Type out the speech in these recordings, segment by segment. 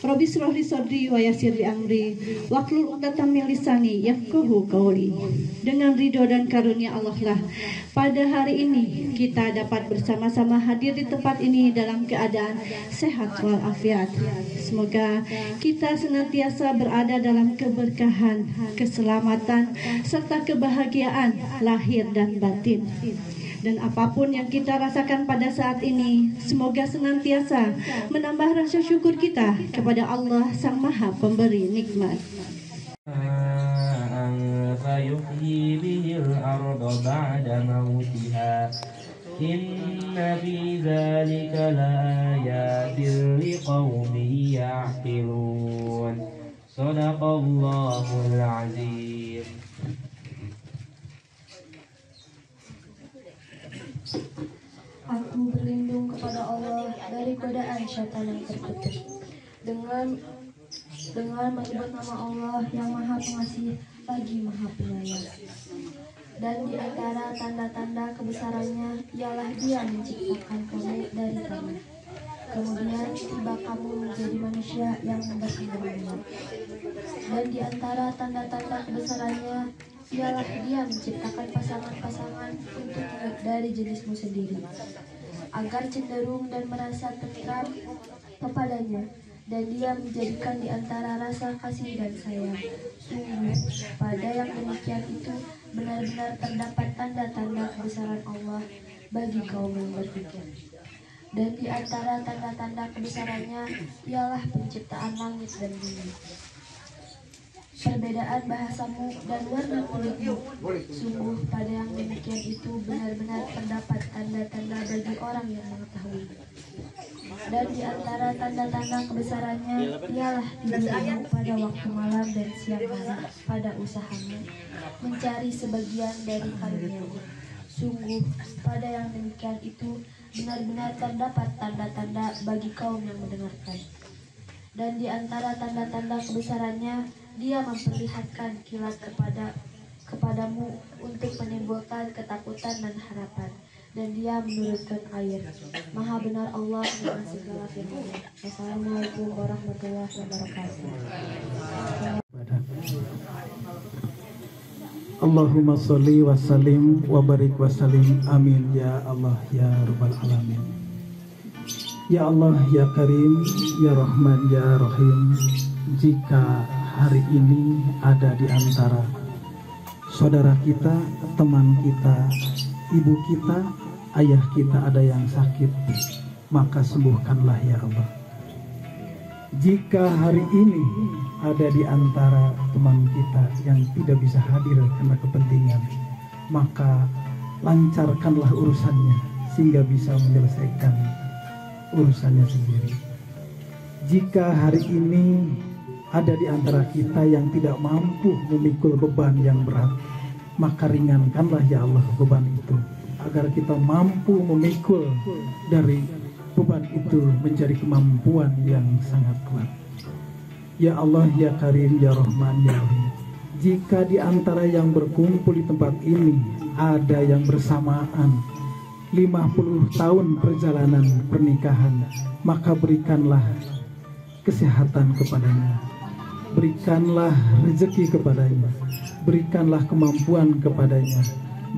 Rabbi shrah li sadri wa yassir li amri wahlul 'uqdatam min lisani yafqahu qawli. Dengan ridho dan karunia Allah lah pada hari ini kita dapat bersama-sama hadir di tempat ini dalam keadaan sehat walafiat. Semoga kita senantiasa berada dalam keberkahan, keselamatan, serta kebahagiaan lahir dan batin. Dan apapun yang kita rasakan pada saat ini, semoga senantiasa menambah rasa syukur kita kepada Allah Sang Maha Pemberi nikmat. فيحيي به الأرض بعد موتها إن في ذلك لآيات لقوم يعقلون. صدق الله العظيم. Aku berlindung kepada Allah dari godaan syaitan yang terkutuk. Dengan menyebut nama Allah yang Maha Pengasih lagi Maha Penyayang. Dan di antara tanda-tanda kebesarannya ialah Dia menciptakan kamu dari tanah. Kemudian tiba kamu menjadi manusia yang berkembang. Dan di antara tanda-tanda kebesarannya ialah Dia menciptakan pasangan-pasangan untuk dari jenismu sendiri, agar cenderung dan merasa tentram kepadanya. Dan Dia menjadikan di antara rasa kasih dan sayang. Sungguh, pada yang demikian itu benar-benar terdapat tanda-tanda kebesaran Allah bagi kaum yang berpikir. Dan di antara tanda-tanda kebesarannya ialah penciptaan langit dan bumi, perbedaan bahasamu dan warna kulitmu. Sungguh, pada yang demikian itu benar-benar terdapat tanda-tanda bagi orang yang mengetahui. Dan di antara tanda-tanda kebesarannya ialah tidurmu pada waktu malam dan siang hari pada usahamu mencari sebagian dari karunia-Nya. Sungguh, pada yang demikian itu benar-benar terdapat tanda-tanda bagi kaum yang mendengarkan. Dan di antara tanda-tanda kebesarannya, Dia memperlihatkan kilat kepadamu untuk menimbulkan ketakutan dan harapan. Dan Dia menurunkan air. Maha benar Allah dengan segala firman-Nya. Wassalamualaikum warahmatullahi wabarakatuh. Allahumma sholli wa sallim wa barik wa sallim. Amin ya Allah ya Rabbal alamin. Ya Allah ya Karim ya Rahman ya Rahim. Jika hari ini ada di antara saudara kita, teman kita, ibu kita, ayah kita ada yang sakit, maka sembuhkanlah ya Allah. Jika hari ini ada di antara teman kita yang tidak bisa hadir karena kepentingan, maka lancarkanlah urusannya sehingga bisa menyelesaikan urusannya sendiri. Jika hari ini ada di antara kita yang tidak mampu memikul beban yang berat, maka ringankanlah ya Allah beban itu, agar kita mampu memikul dari beban itu menjadi kemampuan yang sangat kuat. Ya Allah ya Karim ya Rahman ya Rahim. Jika di antara yang berkumpul di tempat ini ada yang bersamaan 50 tahun perjalanan pernikahan, maka berikanlah kesehatan kepadanya, berikanlah rezeki kepadanya, berikanlah kemampuan kepadanya,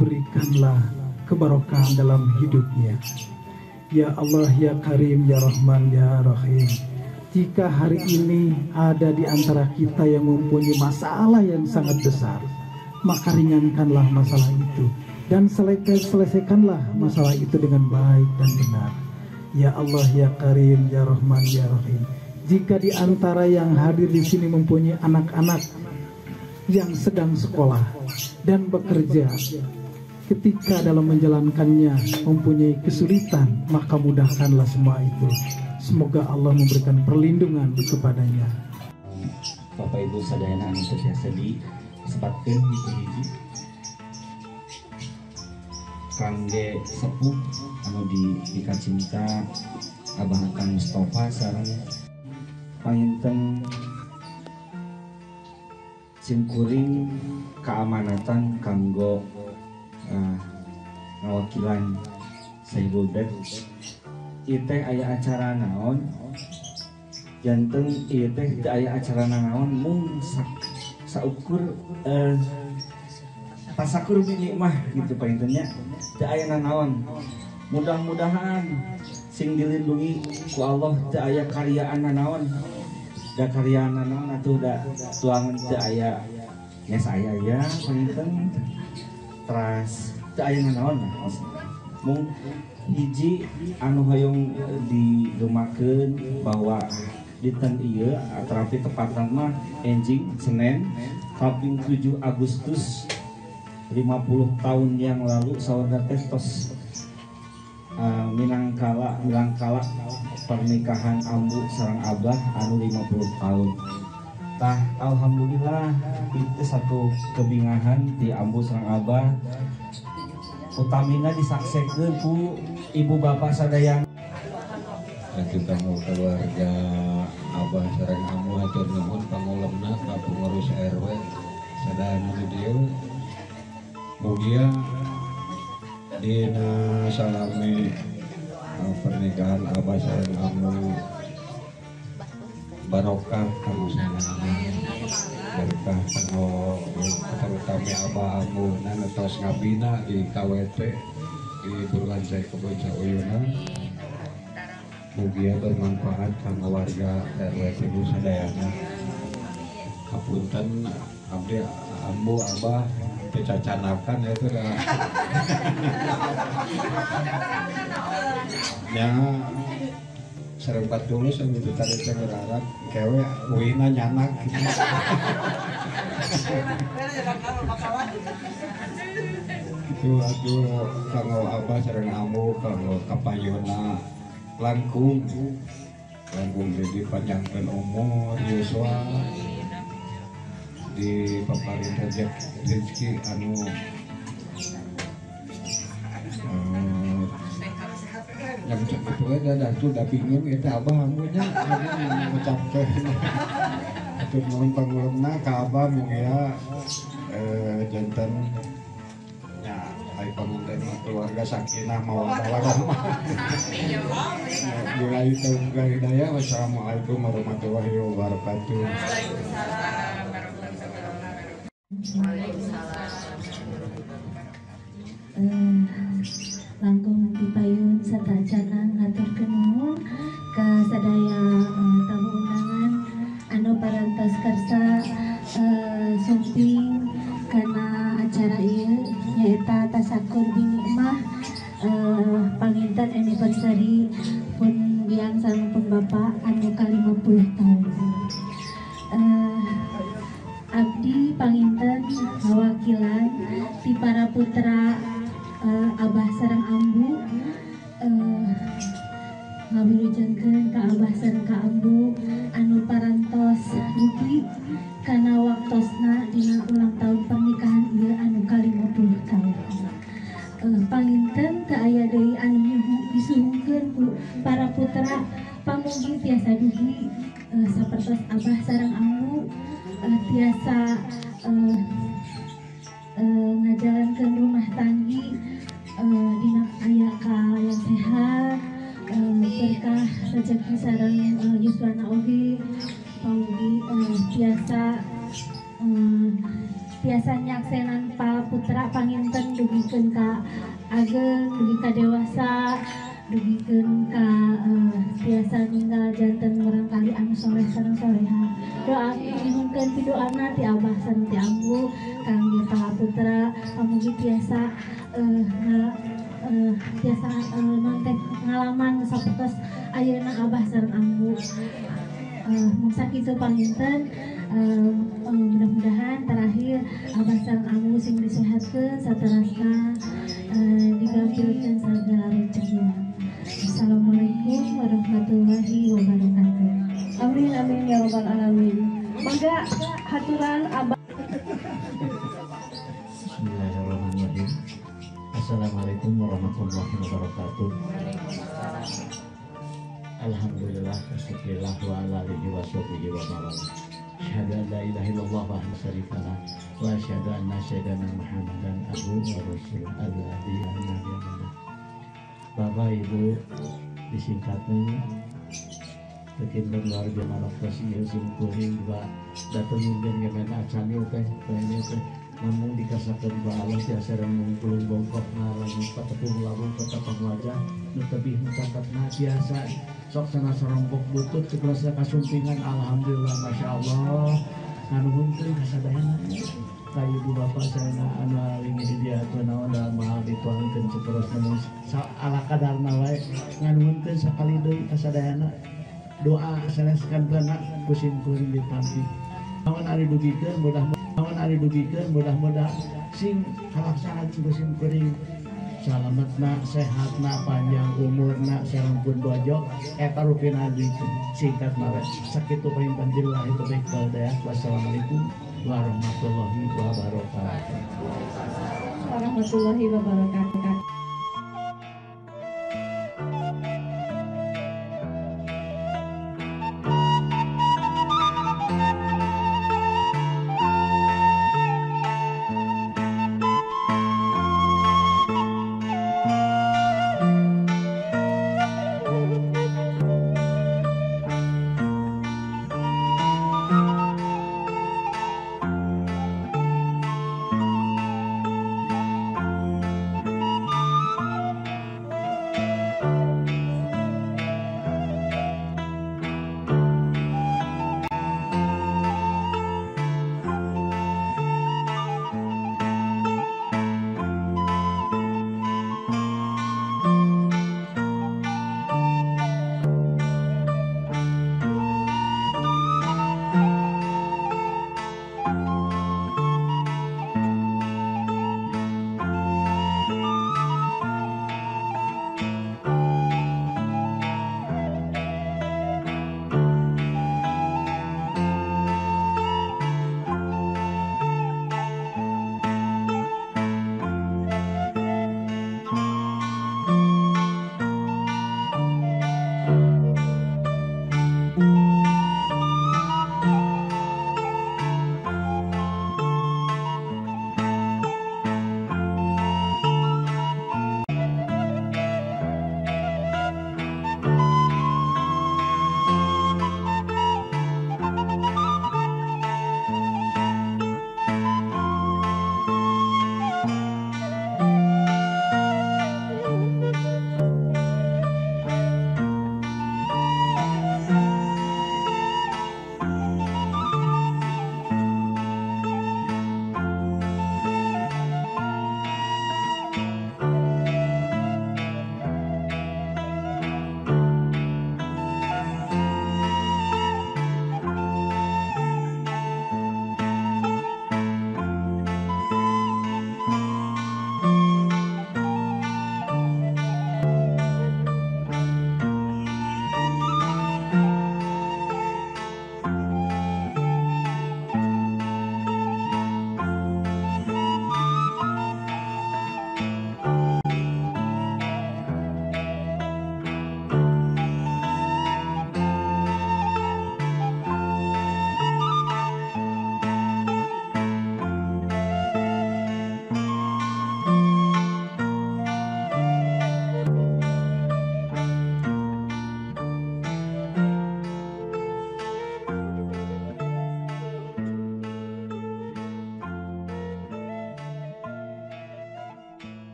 berikanlah kebarokahan dalam hidupnya. Ya Allah ya Karim ya Rahman ya Rahim. Jika hari ini ada di antara kita yang mempunyai masalah yang sangat besar, maka ringankanlah masalah itu dan selesaikanlah masalah itu dengan baik dan benar. Ya Allah ya Karim ya Rahman ya Rahim. Jika di antara yang hadir di sini mempunyai anak-anak yang sedang sekolah dan bekerja, ketika dalam menjalankannya mempunyai kesulitan, maka mudahkanlah semua itu. Semoga Allah memberikan perlindungan kepadanya. Bapak Ibu sadayana anu teu tiasa disebutkeun hiji-hiji kangge sepuh anu dikacinta Abah Kang Mustafa sareng panginten simkuring keamanatan kanggo ngawakilan Saibul Bait. Ieu teh aya acara naon Janten ieu teh teu aya acara nanaon mung saukur tasakur bi nikmah gitu panginten nya, teu aya nanaon. Mudah-mudahan sing dilindungi ku Allah, teu aya karyaan nanaon, da karyaan nanaon atuh da tuangan teu aya nya saya ya panginten, teras teu aya nanaon lah. Mung hiji anu hoyong digemakeun bahwa dinten ieu atarapi tepatna mah enjing Senin kaping 7 Agustus 50 tahun yang lalu saudara teh tos minangkala milangkala pernikahan ambu sareng abah anu 50 tahun. Tah, alhamdulillah itu satu kebingahan di ambu sareng abah, utamina disaksekeun ku ibu bapak sadayana. Kita mau keluarga abah sareng ambu hatur nuhun pangulemna ka pengurus RW sadayana di dieu. Mugia dina salami pernikahan abah sareng ambu barokah kanggo sadayana, berkah kanggo terutama abah ambu nu tos ngabina di KWT di Burlancai Kebon Sauyunan. Mugia bermanfaat kanggo warga RW 3 sadayana. Hapunten abdi ambu abah teu cacanakan ya itu dah. Ya sareng patulus anu teu tadi teh ngerarak kewe uihna nyanak gitu. Itu aduh kanggo abah sareng ambu kanggo kapayuna langkung langkung jadi panjangkeun umur yuswa di paparin rezeki anu yang itu aja dah tuh dah bingung itu abah ambunya ngucapkeun atur nuhun pangulemna ka abah mugia janten nya ai panganten keluarga sakinah mawaddah warahmah. Billahi taufiq wal hidayah. Wassalamualaikum warahmatullahi wabarakatuh. Langkung pipayun satacana ngaturkeun nuhun ka sadaya tamu undangan anu parantos kersa sumping kana acara ieu nyaeta tasakur binikmah panginten anniversary pun biang sareng pun bapak anu ka-50 tahun. Abdi panginten ngawakilan ti para putra abah sareng ambu ngawilujengkeun ka abah sareng ka ambu anu parantos dugi kana waktosna dina ulang tahun pernikahan ieu anu ka-50 tahun. Panginten teu aya deui anu disuhunkeun ku para putra, pamugi tiasa dugi sapertos abah sareng ambu tiasa ngajalankeun rumah tanggi dina aya kaayaan sehat, berkah rezeki sareng yuswana oge. Pamugi tiasa tiasa nyaksenan para putra panginten dugikeun ka ageng, dugi ka dewasa, dugikeun ka tiasa ninggal janten murangkali anu soleh sareng soleha. Doa nyuhunkeun pidoana ti abah sareng ti ambu kangge para putra, pamugi tiasa tiasa nonton ngalaman sapertos ayeuna abah sareng ambu. Mung sakitu panginten, mudah-mudahan terakhir abah sareng ambu sing disehatkeun saterasna digampilkeun sagala rezekina. Assalamualaikum warahmatullahi wabarakatuh. Amin amin ya rabbal alamin. Mangga haturan abah. Bismillahirrahmanirrahim. Assalamualaikum warahmatullahi wabarakatuh. Alhamdulillah, syukurillah wa ala alihi wa sahbihi wa man wala. Asyhadu an la ilaha illallah wahdahu la syarika lah wa asyhadu anna sayyidana Muhammadan abduhu wa rasuluhu alladzi la nabiyya ba'dahu. Bapak Ibu, disingkatnya Tekin luar biasa waktu ieu simkuring dua dateng mungkin gemen acan ieu teh teh teh namun dikasakeun ku Allah tiasa renung pulung bongkok ngalangung patepung lawung ketepang wajah nu tebih nu cakepna tiasa sok sana sorompok butut ceklasa kasumpingan alhamdulillah masya Allah nganuhunkeun kasadayana ka ibu bapak sareng anu alingi di dieu atuh naon da moal dituangkeun ceperos namun ala kadarna wae nganuhunkeun sakali deui kasadayana doa sanes kantena ku simkuring ditampi naon ari dugikeun mudah-mudahan ari dugikeun mudah-mudahan sing kalaksanaan ku simkuring salametna sehatna panjang umurna sareng pun bojo eta rupina singkat mah sakitu paling billahi taufik wal hidayah. Wassalamualaikum warahmatullahi wabarakatuh. Warahmatullahi wabarakatuh.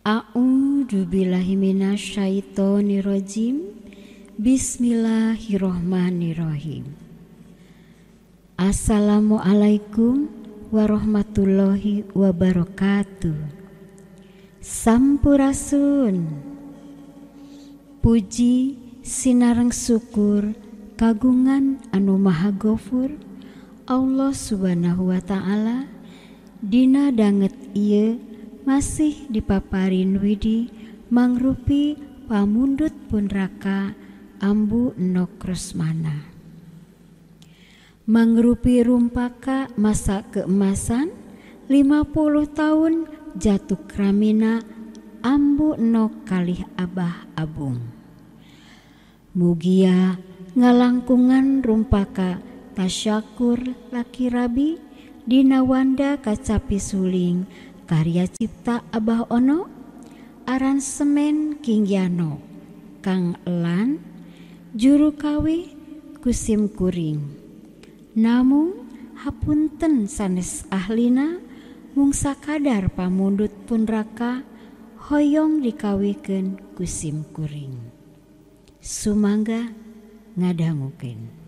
A'udzu billahi minasyaitonirrajim. Bismillahirrahmanirrahim. Assalamualaikum warahmatullahi wabarakatuh. Sampurasun. Puji sinareng syukur kagungan anu maha gofur Allah subhanahu wa ta'ala. Dina danget ieu masih dipaparin widi mangrupi pamundut pun raka Ambu Nok Rosmana. Mangrupi rumpaka masa keemasan 50 tahun jatuh kramina Ambu Nok kalih Abah Abung. Mugia ngalangkungan rumpaka tasyakur laki rabi dina wanda kacapi suling karya cipta Abah Ono aransemen King Yano Kang Elan juru kawe kusim kuring. Namung hapunten sanes ahlina mung sakadar pamundut pun raka hoyong dikawikeun kusim kuring. Sumangga ngadangukeun.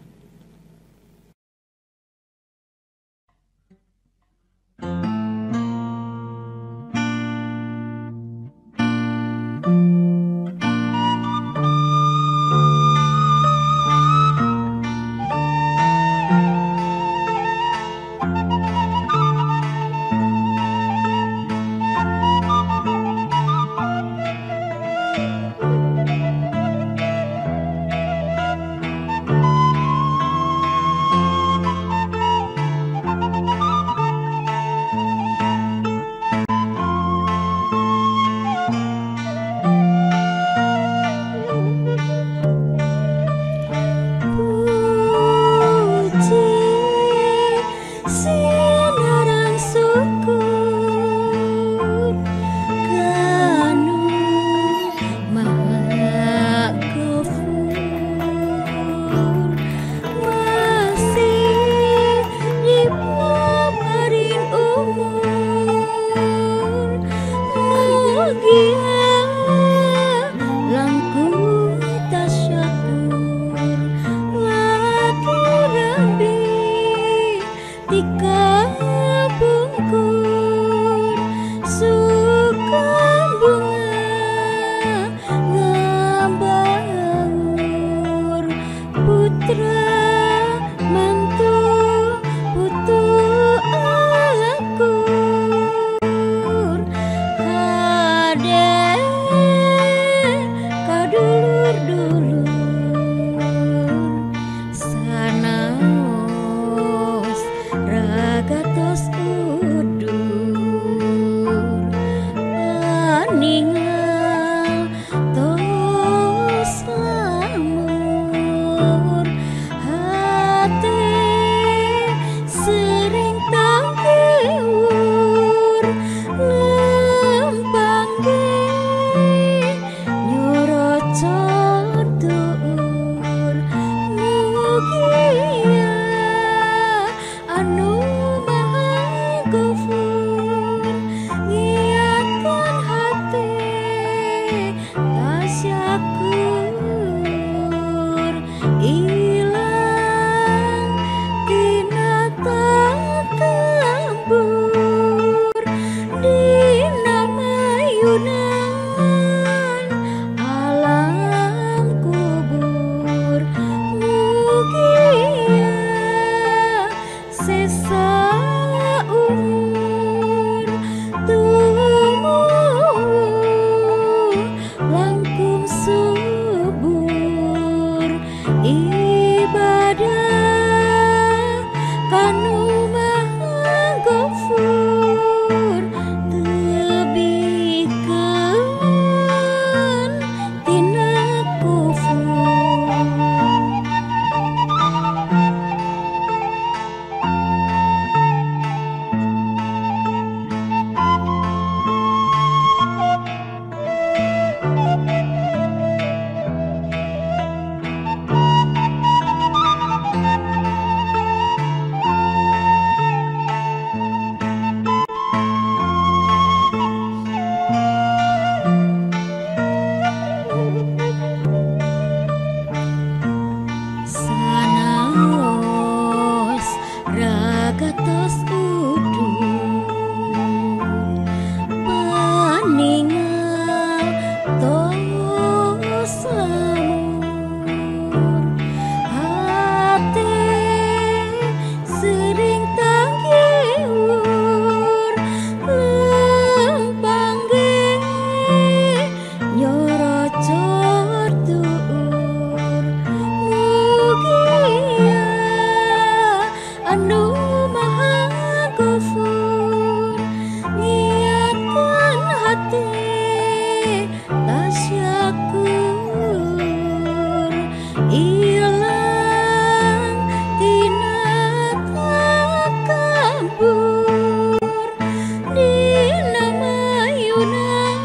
Dina mayunan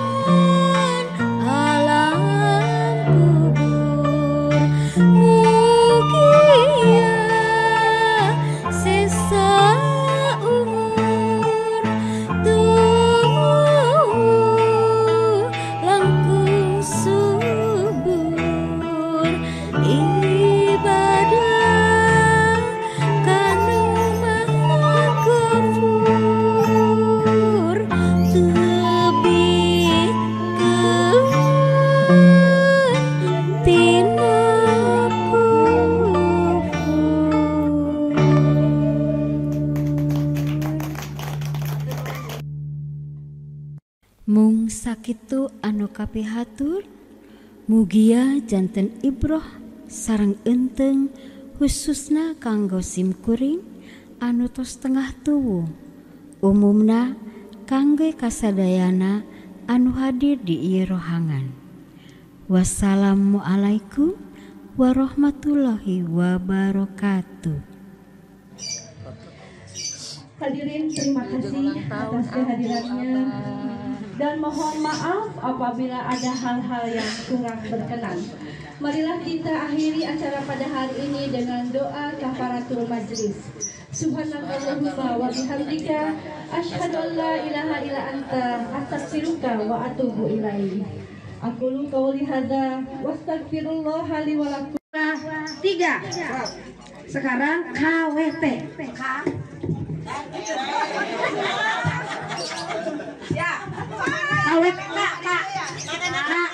alam kubur. Ibadah kanu maha gafur tebihkeun tina kufur. Mung sakitu anu kapihatur, mugia janten ibroh sareng enteng khususna kanggo simkuring anu tos tengah tuwu, umumna kangge kasadayana anu hadir di ieu rohangan. Wassalamualaikum warahmatullahi wabarakatuh. Hadirin, terima kasih atas kehadirannya dan mohon maaf apabila ada hal-hal yang kurang berkenan. Marilah kita akhiri acara pada hari ini dengan doa kafaratul majlis. Subhanakallahumma wa bihamdika asyhadu an la ilaha illa anta astaghfiruka wa atubu ilaik. Aqulu qouli hadza wastaghfirullaha li wa lakum. 3. Sekarang KWT. K. KWT K K K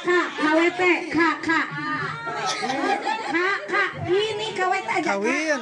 K KWT K K K K ini KWT aja. Kawin.